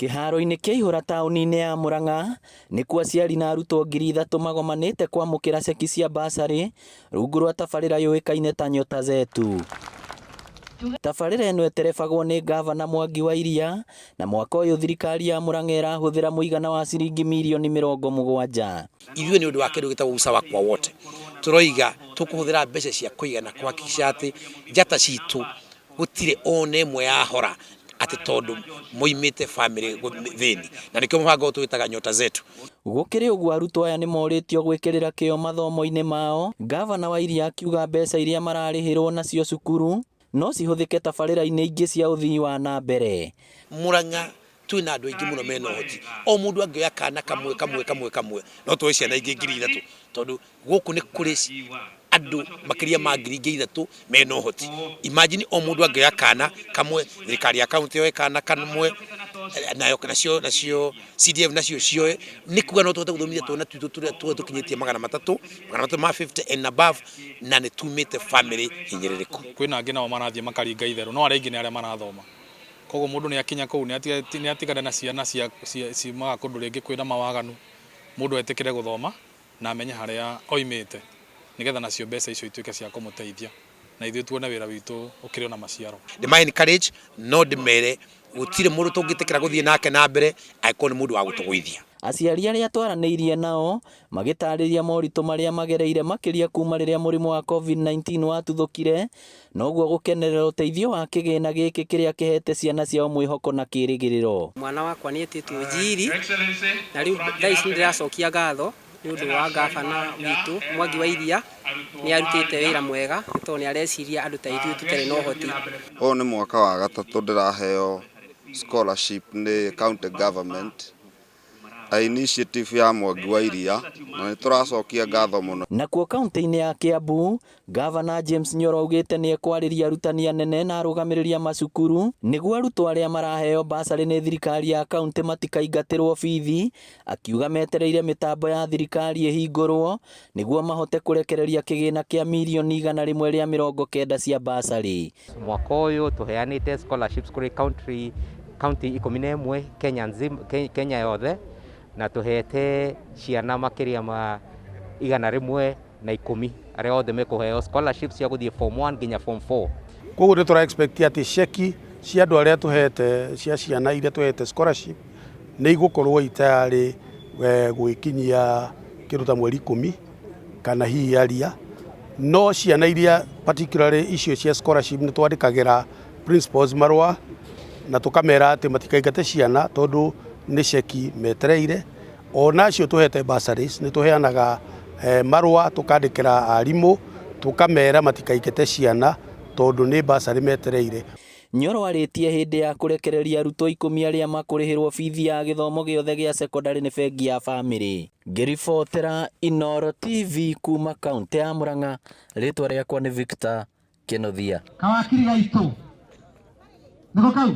Kĩharo-inĩ kĩa Ihũra taũni-inĩ ya Murang'a nĩkuo aciari na arutwo 3,000 magomanĩte kwamũkĩra ceki cia bursary rungu rwa tabarĩra yũĩkaine ta Nyota Zetu. Tabarĩra ĩno ĩterebagwo nĩ ngavana Mwangi wa Iria na mwaka ũyũ thirikari ya Murang'a ĩrahũthĩra mũigana wa ciringi mirioni 70. Ithuĩ nĩ ũndũ wa kĩndũ gĩtagwo usawa kwa wote, tũroiga tũkũhũthĩra mbeca cia kũigana kuhakikisha atĩ njata citũ gũtirĩ ona ĩmwe yahora atĩ tondũ moimĩte family thĩni, na nĩkĩo mũbango ũyũ tũwĩtaga Nyota Zetu. Gũkĩrĩ ũguo, arutwo aya nĩ morĩtio gwĩkĩrĩra kĩo mathomo-inĩ mao, ngavana wa Iria akiuga mbeca iria mararĩhĩrwo nacio cukuru no cihũthĩke tabarĩra-inĩ ingĩ cia ũthii wa na mbere. Murang'a twĩna andũ aingĩ mũno mena ũhoti. O mũndũ angĩoya kana kamwe kamwe kamwe kamwe, no tuoe ciana ingĩ 3,000, tondũ gũkũ nĩ kũrĩ andũ makĩria ma ngiri ingĩ ithatũ mena ũhoti. Imagine o mũndũ angĩoya kana kamwe, thirikari ya kaunti yoe kana kamwe, nayo nacio CDF nacio cioe, nĩ kuga no tũhote gũthomithia twana twitũ tũrĩa tuothe tũkinyĩtie 300, 350 and above, na nĩ tumĩte family hinyĩrĩrĩku. Kwĩna angĩ nao marathiĩ makaringa itherũ, no arĩa aingĩ nĩ arĩa marathoma. Koguo mũndũ nĩ akinya kũu nĩ atigane na ciana cia ciumaga kũndũ rĩngĩ kwĩna mawaganu, mũndũ etĩkĩre gũthoma na amenye harĩa oimĩte, nĩgetha nacio mbeca icio ituĩke cia kũmũteithia na ithuĩ tuone wĩra witũ ũkĩrĩ ona maciaro. Ndĩma encourage, no ndĩmere gũtirĩ mũndũ tũngĩtĩkĩra gũthiĩ nake na mbere angĩkorwo nĩ mũndũ wa gũtũgũithia. Aciari arĩa twaranĩirie nao magĩtarĩria moritũ marĩa magereire, makĩria kuma rĩrĩa mũrimũ wa COVID-19 watuthũkire, noguo gũkenerera ũteithio wa kĩgĩna gĩkĩ kĩrĩa kĩhete ciana ciao mwĩhoko na kĩĩrĩgĩrĩro. Mwana wakwa nĩ etĩtwo Njiri, na rĩu thaa ici nĩ ndĩracokia ngatho nĩ ũndũ wa ngabana witũ Mwangi wa Iria. Nĩ arutĩte wĩra mwega nĩ tondũ nĩ areciria andũ ta ithuĩ tũtarĩ na ũhoti. Ũyũ nĩ mwaka wa gatatũ ndĩraheo scholarship nĩ county government, a initiative ya Mwangi wa Iria, na nĩ tũracokia ngatho mũno. Nakuo kaunti-inĩ ya Kiambu, Gavana James Nyoro augĩte nĩ ekwarĩria arutani anene na arũgamĩrĩri a macukuru nĩguo arutwo arĩa maraheo basarĩ nĩ thirikari ya kaunti matikaingatĩrwo bithi, akiuga metereire mĩtambo ya thirikari ĩhingũrwo nĩguo mahote kũrekereria kĩgĩna kĩa mirioni 190 cia basarĩ. Mwaka ũyũ tũheanĩte scholarships kũrĩ county 11 Kenya nzima, Kenya yothe, na tũhete ciana makĩria ma 110 arĩa othe mekũheo scholarships cia gũthiĩ form 1 nginya form 4. Koguo nĩ tũra expect atĩ ceki cia andũ arĩa tũhete, cia ciana iria tũhete scholarship, nĩ igũkorwo itayarĩ gwĩkinyia kĩndũ ta mweri 10 kana hihi aria. No ciana iria particularly icio cia scholarship, nĩ twandĩkagĩra principals marũa na tũkamera atĩ matikaingate ciana tondũ nĩ ceki metereire. Ona acio tũhete bursaries, nĩ tũheanaga marũa, tũkandĩkĩra arimũ, tũkamera matikaingate ciana tondũ nĩ bursary metereire. Nyoro arĩtie hĩndĩ ya kũrekereria arutwo 10 arĩa makũrĩhĩrwo bithi ya gĩthomo gĩothe gĩa cekondarĩ nĩ bengi ya bamĩrĩ. Ngĩribotera Inooro TV kuma kaunti ya Murang'a, rĩtwa rĩakwa nĩ Victor Kĩnuthia. Kawakiri gaitũ nĩko kau.